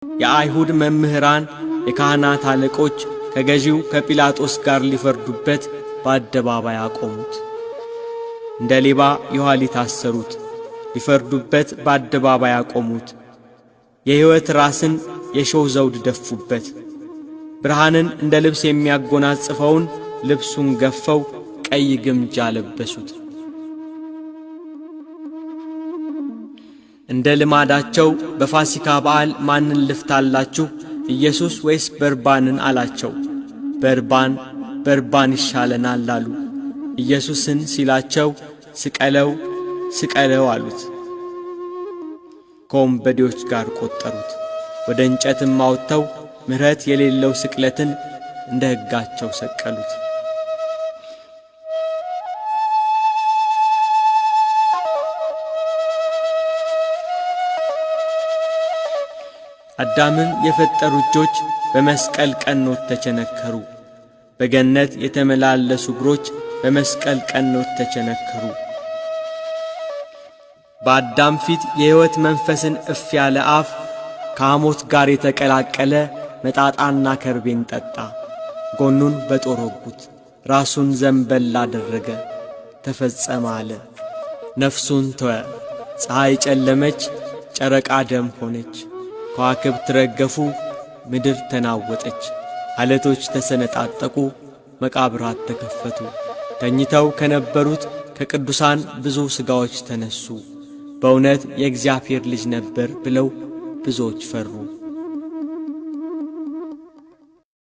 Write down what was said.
የአይሁድ መምህራን፣ የካህናት አለቆች ከገዢው ከጲላጦስ ጋር ሊፈርዱበት በአደባባይ አቆሙት። እንደ ሌባ የኋሊት አሰሩት፣ ሊፈርዱበት በአደባባይ አቆሙት። የሕይወት ራስን የሾህ ዘውድ ደፉበት። ብርሃንን እንደ ልብስ የሚያጎናጽፈውን ልብሱን ገፈው ቀይ ግምጃ ለበሱት። እንደ ልማዳቸው በፋሲካ በዓል ማንን ልፍታላችሁ፣ ኢየሱስ ወይስ በርባንን አላቸው። በርባን በርባን ይሻለናል አሉ። ኢየሱስን ሲላቸው ስቀለው ስቀለው አሉት። ከወንበዴዎች ጋር ቈጠሩት። ወደ እንጨትም አውጥተው ምሕረት የሌለው ስቅለትን እንደ ሕጋቸው ሰቀሉት። አዳምን የፈጠሩ እጆች በመስቀል ቀኖት ተቸነከሩ። በገነት የተመላለሱ እግሮች በመስቀል ቀኖት ተቸነከሩ። በአዳም ፊት የሕይወት መንፈስን እፍ ያለ አፍ ከሐሞት ጋር የተቀላቀለ መጣጣና ከርቤን ጠጣ። ጎኑን በጦር ወጉት፣ ራሱን ዘንበል አደረገ። ተፈጸመ አለ። ነፍሱን ተወ። ፀሐይ ጨለመች፣ ጨረቃ ደም ሆነች። ከዋክብት ረገፉ፣ ምድር ተናወጠች። ዓለቶች ተሰነጣጠቁ፣ መቃብራት ተከፈቱ። ተኝተው ከነበሩት ከቅዱሳን ብዙ ሥጋዎች ተነሱ። በእውነት የእግዚአብሔር ልጅ ነበር ብለው ብዙዎች ፈሩ።